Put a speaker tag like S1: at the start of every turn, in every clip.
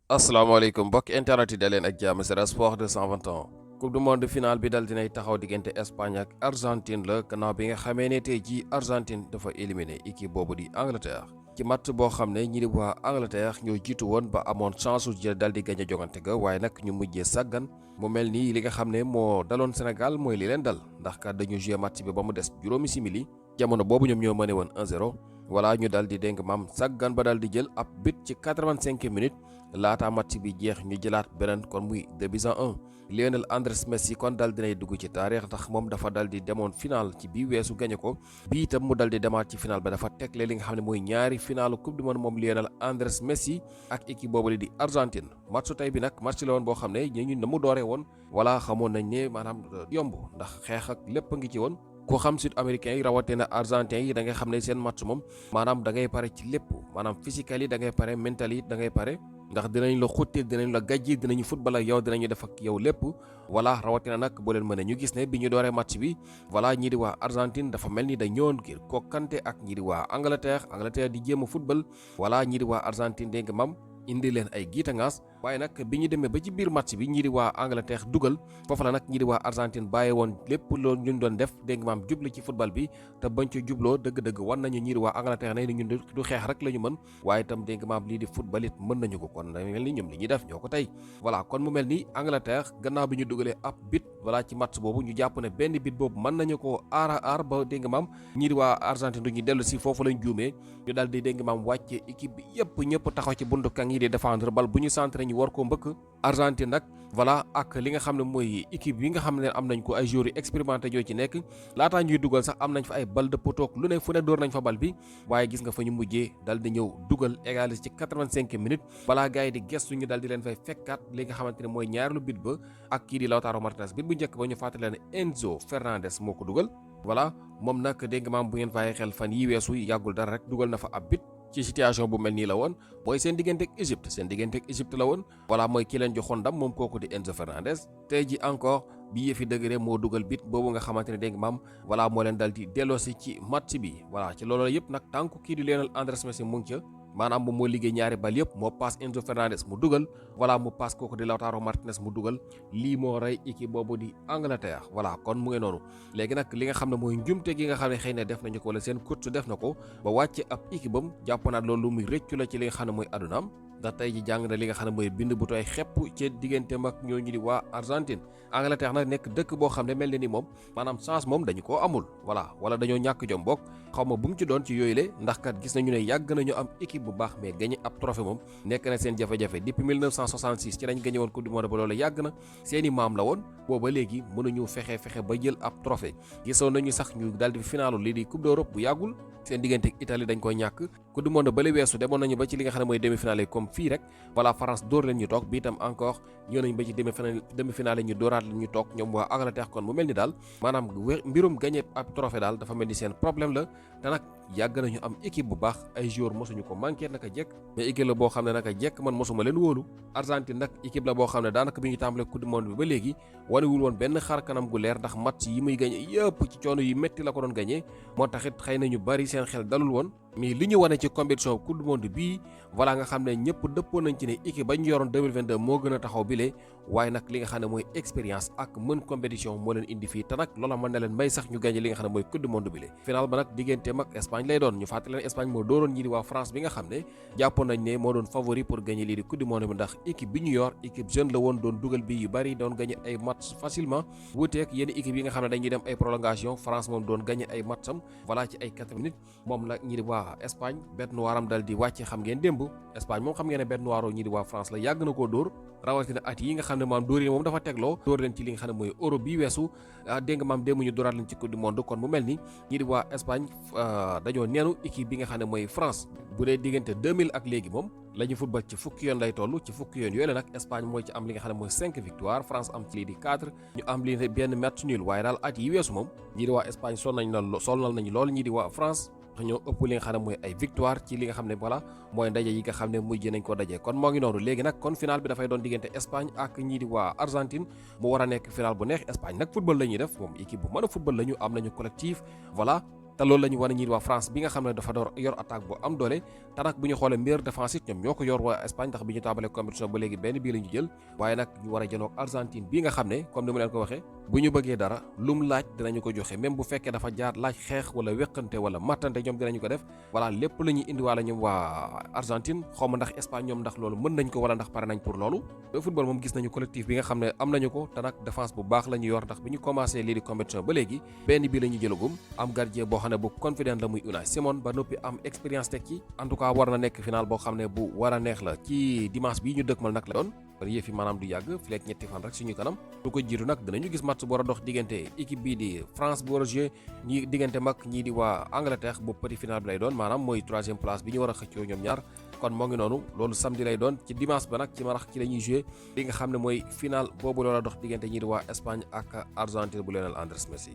S1: asalaamaaleykum mbokk internet yi daleen ak jàmm Sen Sport 221 coupe du monde finale bi dal dinay taxaw diggante Espagne ak Argentine la gannaaw bi nga xamee ne tey jii Argentine dafa éliminé équipe boobu di Angleterre ci match boo xam ne ñi di waa Angleterre ñoo jiitu woon ba amoon chance su dal di gañ a jongante ga waaye nag ñu mujjee sàggan mu mel nii li nga xam ne moo daloon Sénégal mooy li leen dal ndax kat dañu joué match bi ba mu des juróomi simili jamono boobu ñoom ñoo mëne woon 1-0 voilà ñu dal di dénk maam sàggan ba dal di jël ab but ci 85 minutes laata match bi jeex ñu jëlaat beneen kon muy 2-1 Lionel Andrés Messi kon dal dinay dugg ci taarix ndax moom dafa dal di demoon final ci bii weesu gañe ko bii itam mu dal di demaat ci final ba dafa tegle li nga xam ne mooy ñaari finalu coupe du monde moom Lionel Andrés Messi ak équipe boobu di Argentine matchu tey bi nag match la woon boo xam ne ñu na mu dooree woon voilà xamoon nañ ne maanaam yomb ndax xeex ak lépp a ngi ci woon ku xam sud américain yi rawatina argentin yi da ngay xam ne seen match moom maanaam da ngay pare ci lépp maanaam physical yi da ngay pare mental yi da ngay pare ndax dinañ la xutti dinañ la gàjji dinañu football ak yow dinañu def ak yow lépp voilà rawatina nag boo leen mënee ñu gis ne bi ñu dooree match bi voilà ñii di waa Argentine dafa mel ni da ñëwoon ngir kokkante ak ñii di waa Angleterre di jéem a football voilà ñii di waa Argentine dégg nga mam indi leen ay giitangaas waaye nag bi ñu demee ba ci biir match bi ñii di waa Angleterre dugal foofu la nag ñii di waa Argentine bàyyi woon lépp loolu ñu doon def dégg nga maam jubli ci football bi te bañ ca jubloo dëgg-dëgg wan nañu ñii di waa Angleterre ne ñun du xeex rek la ñu mën waaye itam dégg nga maam lii di football it mën nañu ko kon day mel ni ñoom li ñuy def ñoo ko tey voilà kon mu mel ni Angleterre gannaaw bi ñu dugalee ab bit voilà ci match boobu ñu jàpp ne benn bit boobu mën nañu ko aar ba dégg nga maam ñii di waa Argentine du ñu dellu si foofu lañ juumee ñu daal di dégg nga maam wàcce équipe bi yëpp ñëpp taxaw ci buntu kan yi di défendre bal bu ñu centré ñu war koo mbëkk Argentine nag voilà ak li nga xam ne mooy équipe yi nga xam ne am nañ ko ay joueurs yu expérimenté ñoo ci nekk laataa ñuy dugal sax am nañ fa ay bal de poteau lu ne fu ne door nañ fa bal bi waaye gis nga fa ñu mujjee dal di ñëw dugal égaliser ci 85 minutes balaa gars yi di gestu ñu dal di leen fay fekkaat li nga xamante ne mooy ñaareelu bit ba ak kii di Lautaro Martinez bit bu njëkk ba ñu fàttali leen Enzo Fernandez moo ko dugal voilà moom nag dégg nga maam bu ngeen bàyyi xel fan yi weesu yàggul dara rek dugal na fa ab bit ci situation bu mel nii la woon mooy seen diggante ak Égypte la woon voilà mooy ki leen joxoon ndam moom kooku di Enzo Fernandez tey ji encore bi yëfi dëgëre moo dugal bit boobu nga xamante ne dégg nga maam voilà moo leen dal di delloosi ci match bi voilà ci loolu yëpp nag tànku kii di Lionel Andrés Messi mu ngi ca maanaam moom moo liggéey ñaari bal yëpp moo passe Enzo Fernandez mu dugal voilà mu passe kooku di Lautaro Martinez mu dugal lii moo rey équipe boobu di Angleterre voilà kon mu ngi noonu léegi nag li nga xam ne mooy njumte gi nga xam ne xëy na def nañu ko wala seen coach def na ko ba wàcce ab équipe am jàpp naa loolu muy rëccu la ci li nga xam ne mooy adunaam ndax tey ji jàng na li nga xam ne mooy bind bu tooy xepp ci digganteem ak ñooñu di waa Argentine Angleterre nag nekk dëkk boo xam ne mel na ni moom maanaam chance moom dañu koo amul voilà wala dañoo ñàkk jom bokk xaw ma bu mu ci doon ci yooyu le ndax kat gis nañu ne yàgg nañu am équipe bu baax mais gagné ab trophée moom nekk na seen jafe-jafe depuis 1966 ci lañ gagné woon coupe du monde ba loolu yàgg na seeni maam la woon booba léegi mënuñu fexe ba jël ab trophée gisoon nañu sax ñu daal di finaalu lii di coupe d'Europe bu yàggul seen diggante ak Italie dañ koy ñàkk coupe du monde bale weesu demoon nañu ba ci li nga xam ne mooy demi-finale yi comme fii rek voilà France dóor leen ñu toog bi itam encore ñëw nañu ba ci demi-finale ñu dóoraat leen ñu toog ñoom waa Angleterre kon mu mel ni daal maanaam mbirum gagné ab trophée daal dafa mel ni seen problème la te nag yàgg nañu am équipe bu baax ay joueurs mosuñu ko manqué naka jekk mais équipe la boo xam ne naka jekk man mosuma leen wóolu Argentine nag équipe la boo xam ne daanaka bi ñu tàmbalee coupe du monde bi ba léegi wanewul woon benn xar kanam gu leer ndax match yi muy gagné yëpp ci coono yu métti la ko doon gagné moo taxit xëy na ñu bari seen xel dalul woon mais li ñu wane ci compétition coupe du monde bii voilà nga xam ne ñëpp dëppoo nañ ci ne équipe ba ñu yoroon 2022 moo gën a taxaw bile waaye nag li nga xam ne mooy expérience ak mën compétition moo leen indi fii te nag loola mën na leen may sax ñu gagné li nga xam ne mooy coupe du monde bile final ba nag digganteem ak Espagne lay doon ñu fàttali leen Espagne moo dooroon ñi di waa France bi nga xam ne jàppoon nañ ne moo doon favori pour gagné lii di coupe du monde bi ndax équipe bi ñu yor équipe jeune la woon doon dugal bi yu bari doon gagné ay match facilement wuuteeg yenn équipe yi nga xam ne dañuy dem ay prolongation France moom doon gagné ay matcham voilà ci ay 4 minutes moom la ñi di waa Espagne bête noire am dal di wàcce xam ngeen démb Espagne moom xam ngeen ne bête noire ñi di waa France la yàgg na koo dóor rawatina at yi nga xam ne maam dóor yi moom dafa tegloo dóor leen ci li nga xam ne mooy Euro bi weesu dégg nga maam démb ñu dóoraat leen ci coupe du monde kon mu mel ni ñi di waa Espagne dañoo neenu équipe bi nga xam ne mooy France bu dee diggante 2000 ak léegi moom la ñu football ci fukki yoon lay toll ci fukki yoon yooyu la nag Espagne mooy ci am li nga xam ne mooy 5 victoire France am ci lii di 4 ñu am lii benn match nul waaye daal at yi weesu moom ñi di waa Espagne sonal nañu lool ñi di waa France ñoo ëpp li nga xam ne mooy ay victoire ci li nga xam ne voilà mooy ndaje yi nga xam ne mujj nañ ko daje kon moo ngi noonu léegi nag kon final bi dafay doon diggante Espagne ak ñii di waa Argentine mu war a nekk final bu neex Espagne nag football la ñuy def moom équipe bu mën a football la ñu am nañu collectif voilà te loolu la ñu wane ñi waa France bi nga xam ne dafa door yor attaque bu am doole te nag bu ñu xoolee meilleur défensif ñoom ñoo ko yor waa Espagne ndax bi ñu tàmbalee compétition ba léegi benn bii la ñu jël waaye nag ñu war a jënoog Argentine bi nga xam ne comme ni ma leen ko waxee bu ñu bëggee dara lum laaj dinañu ko joxe même bu fekkee dafa jaar laaj xeex wala wéqante wala mattante ñoom dinañu ko def voilà lépp la ñuy indiwaale ñoom waa Argentine xaw ma ndax Espagne ñoom ndax loolu mën nañ ko wala ndax pare nañ pour loolu football moom gis nañu collectif bi nga xam ne am nañu ko te nag défense bu baax la ñu yor ndax bi ñu commencé lii di compétition ba léegi benn bii la ñu jëlagum am gardien boo xam ne bu confident la muy Unai Simon ba noppi am expérience teg ci en tout cas war na nekk final boo xam ne bu war a neex la ci dimanche bi ñu dëkkmal nag la doon par yëf yi maanaam du yàgg fi lekk ñetti fan rek suñu kanam lu ko jiitu nag dinañu gis match bu war a dox diggante équipe bii di France bu war a jouer ñi diggante mag ñii di waa Angleterre bu petit final bi lay doon maanaam mooy 3e place bi ñu war a xëccoo ñoom ñaar kon moo ngi noonu loolu samedi lay doon ci dimanche ba nag ci marax ci la ñuy jouer li nga xam ne mooy final boobu la war a dox diggante ñii di waa Espagne ak Argentine bu Lionel Andrés Messi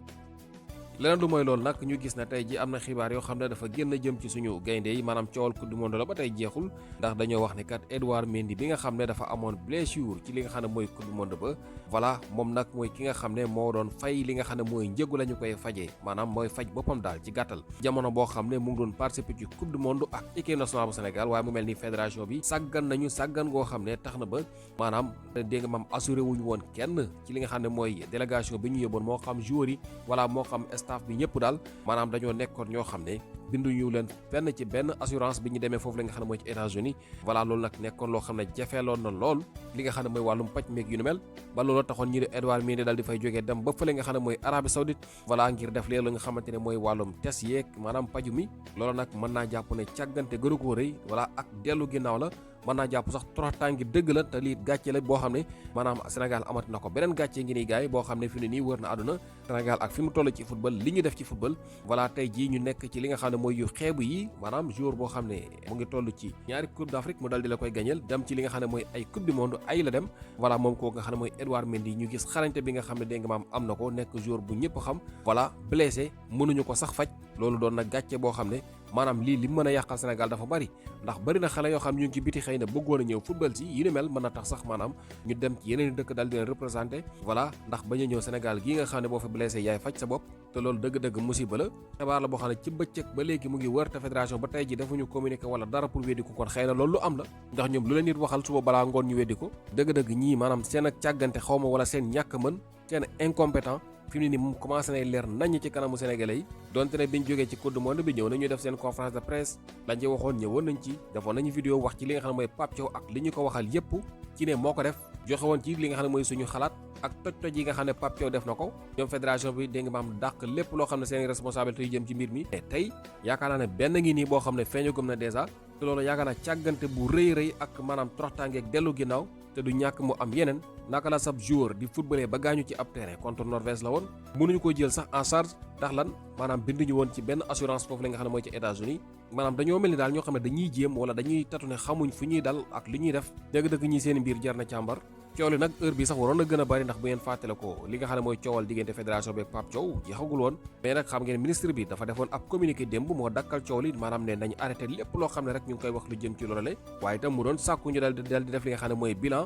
S1: leneen lu mooy loolu nag ñu gis ne tey ji am na xibaar yoo xam ne dafa génn jëm ci suñu gaynde yi maanaam coowal coupe du monde la ba tey jeexul ndax dañoo wax ne kat Edouard Mendy bi nga xam ne dafa amoon blessure ci li nga xam ne mooy coupe du monde ba voilà moom nag mooy ki nga xam ne moo doon fay li nga xam ne mooy njëgu la ñu koy fajee maanaam mooy faj boppam daal ci gàttal jamono boo xam ne mu ngi doon participer ci coupe du monde ak équipe nationale bu Sénégal waaye mu mel ni fédération bi sàggan goo xam ne tax na ba maanaam dégg nga maam assuré wuñu woon kenn ci li nga xam ne mooy délégation bi ñu yóbboon moo xam joueurs yi voilà moo xam staff bi ñëpp daal maanaam dañoo nekkoon ñoo xam ne binduñu leen fenn ci benn assurance bi ñu demee foofu la nga xam ne mooy ci États-Unis voilà loolu nag nekkoon loo xam ne jafeeloon na lool li nga xam ne mooy wàllum paj meeg yu nu mel ba loolu taxoon ñi di Edouard Mendy daal di fay jógee dem ba fële nga xam ne mooy Arabie Saoudite voilà ngir def léeg la nga xamante ne mooy wàllum test yeeg maanaam paju mi loolu nag mën naa jàpp ne càggante gënu koo rëy voilà ak dellu ginnaaw la mën naa jàpp sax toroxtaan gi dëgg la te lii gàcce la boo xam ne maanaam Sénégal amati na ko beneen gàcce ngi nii gars yi boo xam ne fi ne nii wër na àdduna Sénégal ak fi mu toll ci football li ñu def ci football voilà tey jii ñu nekk ci li nga xam ne mooy yu xeebu yi maanaam joueur boo xam ne mu ngi toll ci ñaari coupe d'Afrique mu dal di la koy gañeel dem ci li nga xam ne mooy ay coupe du monde ay la dem voilà moom kooku nga xam ne mooy Edouard Mendy ñu gis xarañte bi nga xam ne dégg nga maam am na ko nekk joueur bu ñëpp xam voilà blessé mënuñu ko sax faj loolu doon na gàcce boo xam ne maanaam lii li mën a yàqal Sénégal dafa bari ndax bari na xale yoo xam ñu ngi ci biti xëy na bëggoon a ñëw football si yi ni mel mën na tax sax maanaam ñu dem ci yeneen dëkk daal di leen représenté voilà ndax bañ a ñëw Sénégal gii nga xam ne boo fa blessé yaay faj sa bopp te loolu dëgg-dëgg musiba la xibaar la boo xam ne ci bëccëg ba léegi mu ngi wër te fédération ba tey ji defuñu communiqué wala dara pour weddi ko kon xëy na loolu lu am la ndax ñoom lu leen nit waxal suba balaa ngoon ñu weddi ko dëgg-dëgg ñii maanaam seen ak càggante xaw ma wala seen ñàkk mën seen incompétent fi mu ne nii moom commencé nay leer naññ ci kanamu sénégalais yi donte ne biñ jógee ci coupe du monde bi ñëw nañu def seen conférence de presse lañ ci waxoon ñëwoon nañ ci defoon nañu vidéo wax ci li nga xam ne mooy Pape Thiaw ak li ñu ko waxal yépp ci ne moo ko def joxe woon ci li nga xam ne mooy suñu xalaat ak toj-toj yi nga xam ne Pape Thiaw def na ko ñoom fédération bi dégg nga maam dàq lépp loo xam ne seen responsabilité yu jëm ci mbir mi tey yaakaar naa ne benn ngi nii boo xam ne feeñu gëm na dèjà te loolu yaakaar naa càggante bu rëy ak maanaam toroxtaangeeg dellu ginnaaw te du ñàkk mu am yeneen naka la sab joueur di footballé ba gaañu ci ab terrain contre Norvège la woon mënuñu ko jël sax en charge ndax lan maanaam binduñu woon ci benn assurance foofu la nga xam ne mooy ci États-Unis maanaam dañoo mel ni daal ñoo xam ne dañuy jéem wala dañuy tatu ne xamuñ fu ñuy dal ak li ñuy def dëgg-dëgg ñi seen mbir jar na càmbar coow li nag heure bi sax waroon na gën a bari ndax bu ngeen fàttale ko li nga xam ne mooy coowal diggante fédération bi ak Pape Thiaw jeexagul woon mais nag xam ngeen ministre bi dafa defoon ab communiqué démb moo dakkal coow li maanaam ne nañ arrêté lépp loo xam ne rek ñu ngi koy wax lu jëm ci loolale waaye itam mu doon sàkku ñu dal di def li nga xam ne mooy bilan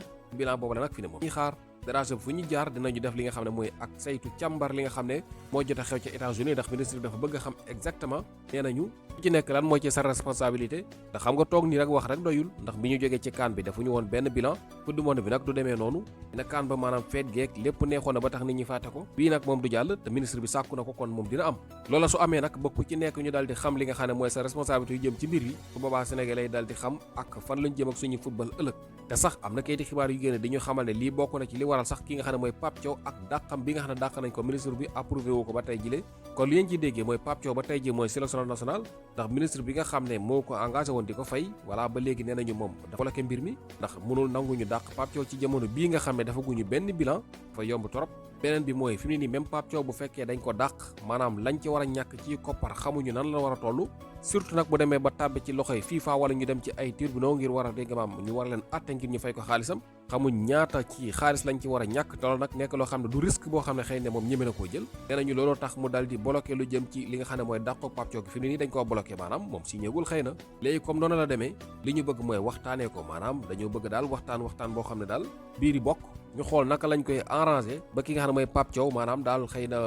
S1: boobu la nag fi ne moom ñuy xaar fédération fu ñu jaar dinañu def li nga xam ne mooy ak saytu càmbar li nga xam ne moo jot a xew ca États-Unis ndax ministre bi dafa bëgg a xam exactement nee nañu ku ci nekk lan moo ci sa responsabilité ndax xam nga toog nii rek wax rek doyul ndax bi ñu jógee ci CAN bi defuñu woon benn bilan coupe du monde bi nag du demee noonu dina CAN ba maanaam feet geek lépp neexoon na ba tax nit ñi fàtte ko bii nag moom du jàll te ministre bi sàkku na ko kon moom dina am loola su amee nag ba ku ci nekk ñu daal di xam li nga xam ne mooy sa responsabilité yu jëm ci mbir yi bu boobaa sénégalais daal di xam ak fan lañ jëm ak suñu football ëllëg te sax am na kayiti xibaar yu génne dañu xamal ne lii bokk na ci li waral sax ki nga xam ne mooy Pape Thiaw ak dàqam bi nga xam ne dàq nañ ko ministre bi approuvé wu ko ba tey jile kon li ngeen ci déggee mooy Pape Thiaw ba tey ji mooy sélectionneur national ndax ministre bi nga xam ne moo ko engagé woon di ko fay voilà ba léegi nee nañu moom dafa bloqué mbir mi ndax mënul nanguñu dàq Pape Thiaw ci jamono bii nga xam ne dafa guñu benn bilan fa yomb trop beneen bi mooy fi mu ne nii même Pape Thiaw bu fekkee dañ ko dàq maanaam lañ ci war a ñàkk ci koppar xamuñu nan la war a toll surtout nag bu demee ba tàbbi ci loxoy FIFA wala ñu dem ci ay tribunaux ngir war a dégg maam ñu war a leen atte ngir ñu fay ko xaalisam xamuñ ñaata ci xaalis lañ ci war a ñàkk te loolu nag nekk loo xam ne du risque boo xam ne xëy ne moom ñeme na koo jël nee nañu looloo tax mu dal di bloqué lu jëm ci li nga xam ne mooy dàqu Pape Thiaw gi fi mu ne nii dañ koo bloqué maanaam moom si ñëwul xëy na léegi comme noonu la demee li ñu bëgg mooy waxtaanee ko maanaam dañoo bëgg daal waxtaan boo xam ne daal biiri bokk ñu xool naka lañ koy arranger ba ki nga xam ne mooy Pape Thiaw maanaam daal xëy na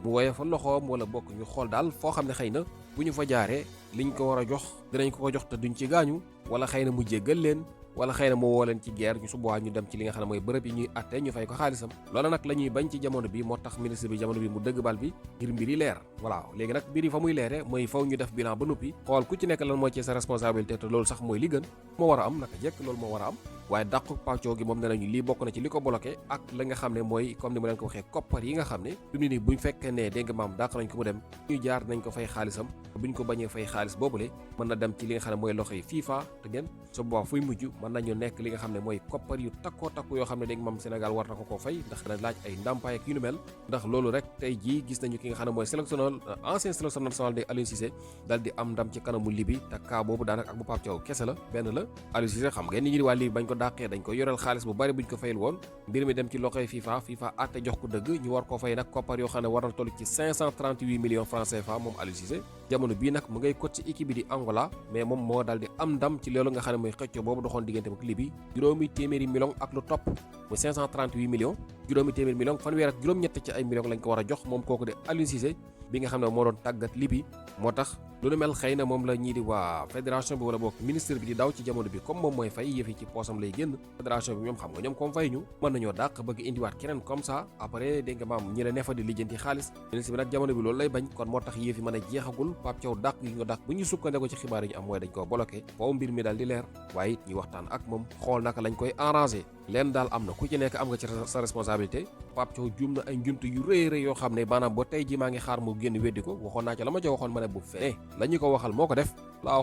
S1: mu woye fa loxoom wala bokk ñu xool daal foo xam ne xëy na bu ñu fa jaaree liñ ko war a jox dinañ ko jox te duñ ci gaañu wala xëy na mu jéggal leen wala xëy na mu woo leen ci guerre ñu suboobaa ñu dem ci li nga xam ne mooy bërëb yi ñuy atte ñu fay ko xaalisam loolu nag la ñuy bañ ci jamono bi moo tax ministre bi jamono bi mu dëgg bal bi ngir mbir yi leer voilà léegi nag mbir yi fa muy leere mooy faw ñu def bilan ba noppi xool ku ci nekk lan mooy ci sa responsabilité te loolu sax mooy li gën moo war a am naka jekk loolu moo war a am waaye dàqu pàccoo gi moom ne nañu lii bokk na ci li ko bloqué ak la nga xam ne mooy comme ni ma leen ko waxee koppar yi nga xam ne du ni buñ fekkee ne dégg nga maam dàq nañ ko mu dem ñu jaar nañ ko fay xaalisam buñ ko bañee fay xaalis boobule mën na dem ci li nga xam ne mooy loxo yi FIFA te ngeen su boobaa fuy mujj mën nañu nekk li nga xam ne mooy koppar yu takkoo takku yoo xam ne dégg nga maam Sénégal war na ko fay ndax dana laaj ay ndàmpaay ak yu nu mel ndax loolu rek tey jii gis nañu ki nga xam ne mooy sélectionneur ancien sélectionneur national de Aliou Cissé dal di am ndam ci kanamu Libye te cas boobu daanaka ak bu Pape Thiaw kese la benn la Aliou Cissé xam ngeen ni ñi di waa Libye bañ ko dàqee dañ ko yoreel xaalis bu bari buñ ko fayul woon mbir mi dem ci loxoy FIFA àtte jox ko dëgg ñu war ko fay nag koppar yoo xam ne war na toll ci 538 millions francs CFA moom Aliou Cissé jamono bii nag mu ngay coach ci équipe bi di Angola mais moom moo dal di am ndam ci loolu nga xam ne mooy xëccoo boobu doxoon diggante ak Libye juróomi téeméeri millions ak lu topp muy 538 millions juróomi téeméeri millions fanweer ak juróom-ñett ci ay millions lañ ko war a jox moom kooku de Aliou Cissé bi nga xam ne moo doon tàggat Libye moo tax lu nu mel xëy na moom la ñii di waa fédération bi wala boog ministre bi di daw ci jamono bi comme moom mooy fay yëf yi ci poosam lay génn fédération bi ñoom xam nga ñoom comme fay ñu mën nañoo dàq bëgg indiwaat keneen comme ça après dégg nga maam ñi la nefa di lijjanti xaalis ministre bi nag jamono bi loolu lay bañ kon moo tax yëf yi mën a jeexagul Pape Thiaw dàq yi nga dàq bu ñu sukkandeko ci xibaar yi ñu am mooy dañ koo bloqué foofu mbir mi daal di leer waaye it ñu waxtaan ak moom xool naka lañ koy arrangé leen daal am na ku ci nekk am nga ci sa responsabilité Pape Thiaw juum na ay njumtu yu rëy rëy yoo xam ne maanaam ba tey ji maa ngi xaar mu génn weddi ko waxoon naa ca la ma ca waxoon ma ne bu fenee la ñu ko waxal moo ko def laa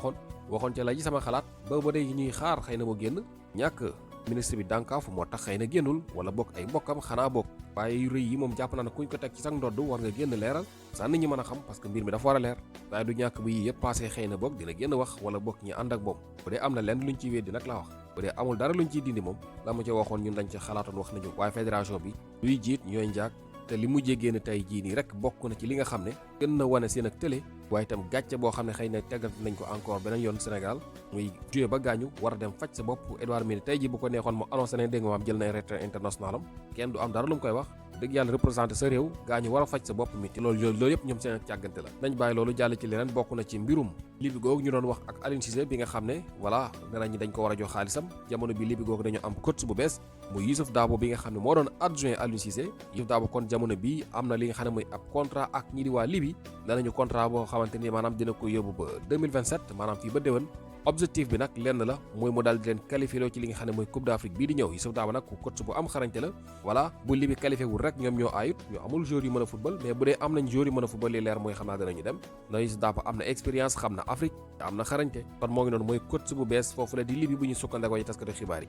S1: waxoon ca la ji sama xalaat ba day ñuy xaar xëy na mu génn ñàkk ministre bi dànkaafu moo tax xëy na génnul wala bokk ay mbokkam xanaa bokk waaye yu rëy yi moom jàpp naa ne kuñ ko teg ci sax ndodd war nga génn leeral sa nit ñi mën a xam parce que mbir mi dafa war a leer waaye du ñàkk bu yii yëpp passé xëy na bokk dina génn wax wala bokk ñi ànd ak moom bu dee am na lenn luñ ciy weddi nag laa wax bu dee amul dara luñ ciy dindi moom la ma ca waxoon ñun dañ ca xalaatoon wax nañu waaye fédération bi luy jiit ñooy njaag te li mujjee génn tey jii nii rek bokk na ci li nga xam ne gën na wane seen ak télé waaye itam gàcce boo xam ne xëy na tegal nañ ko encore beneen yoon Sénégal muy joué ba gaañu war a dem faj sa bopp Edouard Mendy tey jii bu ko neexoon mu annoncé ne dégg nga maam jël na retraite international am kenn du am dara lu mu koy wax dëgg yàlla représenté sa réew gaañu war a faj sa bopp mi te loolu yëpp ñoom seen ak càggante la nañ bàyyi loolu jàll ci leneen bokk na ci mbirum Libye googu ñu doon wax ak Aliou Cissé bi nga xam ne voilà nee nañ dañ ko war a jox xaalisam jamono bi Libye googu dañu am coach bu bees muy Youssouf Dabo bi nga xam ne moo doon adjoint Aliou Cissé Youssouf Dabo kon jamono bi am na li nga xam ne mooy ab contrat ak ñi di waa Libye danañu contrat boo xamante ni maanaam dina ko yóbbu ba 2027 maanaam fii ba déwén objectif bi nag lenn la mooy mu daal di leen qualifié ci li nga xam ne mooy Coupe d'Afrique bii di ñëw Youssouf Dabo nag ku coach bu am xarañte la voilà bu Libye qualifié wul rek ñoom ñoo aayut ñu amul joueur yu mën a football mais bu dee am nañ joueur yu mën a football li leer mooy xam naa danañu dem ndax Youssouf Dabo am na expérience xam na Afrique te am na xarañte kon moo ngi noonu mooy coach bu bees foofu la di Libye bu ñu sukkandekoo ci taskatu xibaar yi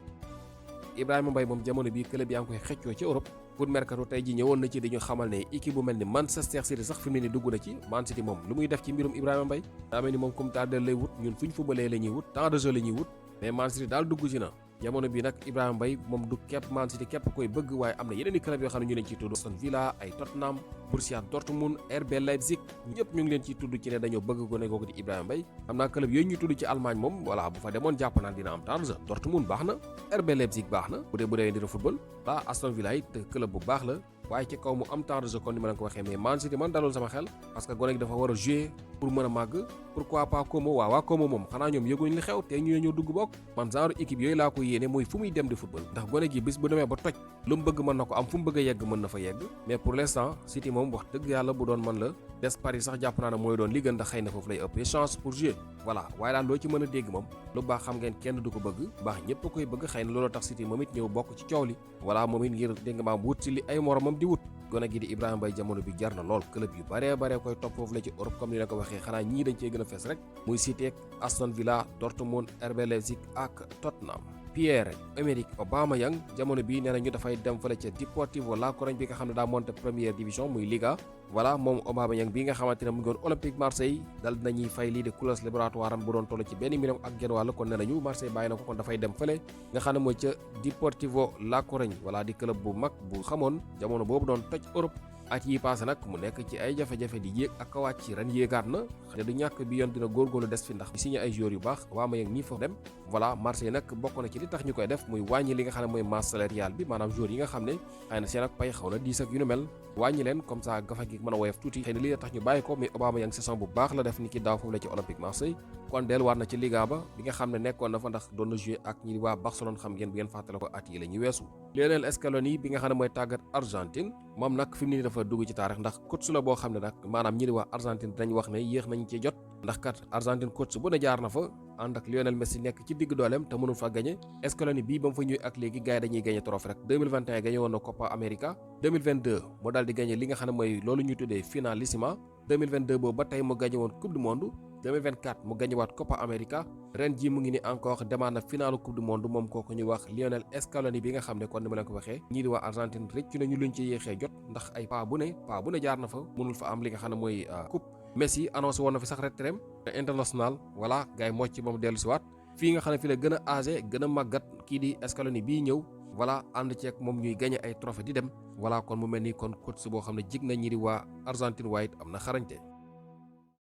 S1: Ibrahima Mbaye moom jamono bii club yaa ngi koy xëccoo ci Europe pour mercato tey ji ñëwoon na ci dañu xamal ne équipe bu mel ni Manchester City sax fi mu ne ni dugg na ci Man City moom lu muy def ci mbirum Ibrahima Mbaye daa mel ni moom comme tardel lay wut ñun fu ñu fubalee la ñuy wut temps de jeu la ñuy wut mais Man City daal dugg ci na jamono bi nag Ibrahima Mbaye moom du képp Man City képp koy bëgg waaye am na yeneen i club yoo xam ne ñu leen ciy tudd Aston Villa ay Tottenham Borussia Dortmund RB Leipzig ñëpp ñu ngi leen ciy tudd ci ne dañoo bëgg gone googu di Ibrahima Mbaye xam naa club yooyu ñuy tudd ci Allemagne moom voilà bu fa demoon jàpp naa dina am temps de jeu Dortmund baax na RB Leipzig baax na bu dee dina football voilà Aston Villa it club bu baax la waaye ci kaw mu am temps de jeu kon ni ma leen ko waxee mais Man City man dalul sama xel parce que gone gi dafa war a jouer pour mën a màgg pourquoi pas Como waa Como moom xanaa ñoom yëguñ li xew te ñu ñëw dugg bokk man genre équipe yooyu laa ko yéene mooy fu muy dem di football ndax gone gi bis bu demee ba toj lu mu bëgg mën na ko am fu mu bëgg a yegg mën na fa yegg mais pour l'instant City moom wax dëgg yàlla bu doon man la des Paris sax jàpp naa ne mooy doon li gën ndax xëy na foofu lay ëppee chance pour jouer voilà waaye daal loo ci mën a dégg moom lu baax xam ngeen kenn du ko bëgg baax ñëpp a koy bëgg xëy na looloo tax City moom it ñëw bokk ci coow li voilà moom it ngir dégg nga maam wut si li ay moromam di wut gone gi di Ibrahima Mbaye jamono bi jar na lool club yu baree koy topp foofu la ci Europe comme ni la ko waxee xanaa ñii dañ cee gën a fees rek muy City ak Aston Villa Dortmund RB Leipzig ak Tottenham Pierre-Emerick Aubameyang jamono bi nee na ñu dafay dem fële ca Deportivo La Corogne bi nga xam ne daa monté première division muy Liga voilà moom Aubameyang bi nga xamante ne mu ngi woon Olympique Marseille dal dinañuy fay lii de clause libératoire am bu doon toll ci $1 million ak genn wàll kon nee nañu Marseille bàyyi na ko kon dafay dem fële nga xam ne mooy ca Deportivo La Corogne voilà di club bu mag bu xamoon jamono boobu doon toj Europe at yi passé nag mu nekk ci ay jafe-jafe di yéeg ak a wàcc ci ren yéegaat na te du ñàkk bi yoon dina góorgóorlu des fi ndax di signé ay joueurs yu baax Aubameyang ñii fa dem voilà Marseille nag bokk na ci li tax ñu koy def muy wàññi li nga xam ne mooy masse salariale bi maanaam joueurs yi nga xam ne xëy na seen ak pay xaw na diis ak yu nu mel wàññi leen comme ça gafa gi mën a woyof tuuti xëy na lii la tax ñu bàyyi ko mais Aubameyang saison bu baax la def ni ki daaw foofu la ci Olympique Marseille kon delluwaat na ci Liga ba bi nga xam ne nekkoon na fa ndax doon na joué ak ñi waa Barcelone xam ngeen bu ngeen fàttale ko at yi la ñu weesu Lionel Scaloni bi nga xam ne mooy tàggat Argentine moom nag fi mu ne dafa dugg ci taarix ndax coach la boo xam ne nag maanaam ñi di waa Argentine dañ wax ne yéex nañ ci jot ndax kat Argentine coach bu ne jaar na fa ànd ak Lionel Messi nekk ci digg dooleem te mënul fa gagné Scaloni bii ba mu fa ñëwee ak léegi gars yi dañuy gagné trophée rek 2021 gagné woon na Copa America 2022 mu daal di gagné li nga xam ne mooy loolu ñuy tuddee finalissima 2022 boobu ba tey mu gagné woon coupe du monde 2024 mu gagné waat Copa America ren ji mu ngi ni encore demaat na finalu coupe du monde moom kooku ñuy wax Lionel Scaloni bi nga xam ne kon ni ma leen ko waxee ñii di waa Argentine rëccu nañu luñ ci yéexee jot ndax ay paa bu ne jaar na fa mënul fa am li nga xam ne mooy coupe Messi annoncé woon na fi sax retraite international voilà gars yi mocc moom dellu si waat fii nga xam ne fi la gën a âgé gën a màggat kii di Scaloni bii ñëw voilà ànd ceeg moom ñuy gagné ay trophée di dem voilà kon mu mel ni kon coach boo xam ne jig na ñi di waa Argentine waaye it am na xarañte